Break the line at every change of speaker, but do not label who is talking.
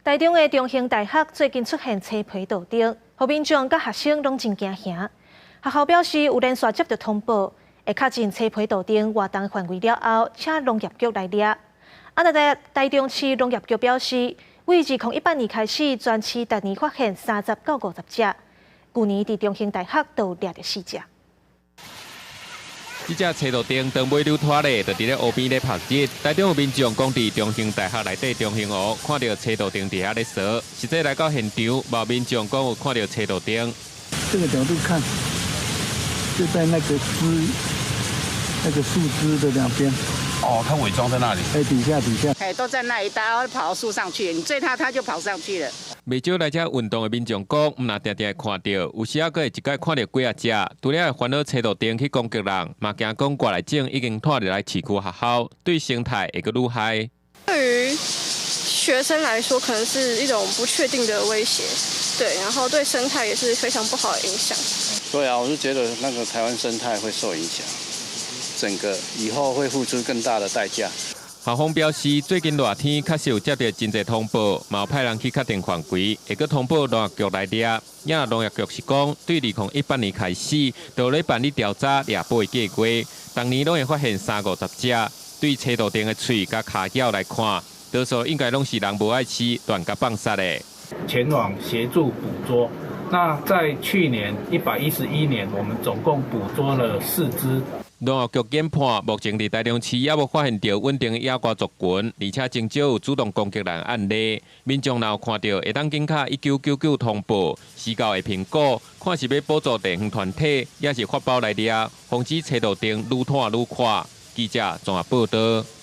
台中的中興大學最近出現青皮道釘，予民眾佮學生攏真驚嚇。學校表示有連續接到通報，會確認青皮道釘活動範圍了後，請農業局來掠。啊，那在台中市農業局表示，對2018年開始，全市逐年發現30到50隻，舊年佇中興大學就掠著四隻。
這隻車路燈當尾溜拖咧，就佇咧湖邊咧曝日。台中的民眾講，佇中興大學內底中興湖看著車路燈佇遐咧踅，實際來到現場，無民眾講有看著車路燈。
這個角度看，就在那個枝、那個樹枝的兩邊。
哦，它偽裝在那裡。
哎，底下底下。
哎，都在那一帶，跑到樹上去，你追它，它就跑上去了。
袂少來遮運動的民眾講，毋若定定會看著，有時仔閣會一擺看著幾仔隻。除了會煩惱車路燈去攻擊人，嘛驚講外來種已經拖入來市區學校，對生態會閣愈害。
對於學生來說，可能是一種不確定的威脅，對，然後對生態也是非常不好的影響。
對啊，我是覺得那個台灣生態會受影響，整個以後會付出更大的代價。
校方表示，最近熱天確實有接著真濟通報，嘛有派人去確定範圍，會閣通報農業局來掠。也農業局是講，對2018年開始，就咧辦理調查獵捕的計劃，逐年攏會發現三五十隻。對車路燈的喙佮跤爪來看，多數應該攏是人無愛飼，亂共放殺的。
前往協助捕捉。那在去年111年，我們總共捕捉了四隻。
農業局研判，目前佇台中市猶無發現著穩定的野外族群，而且真少有主動攻擊人案例。民眾若有看著，會當緊敲1999通報，時到會評估，看是欲補助地方團體，抑是發包來掠，防止車路燈愈拖愈闊。記者綜合報導。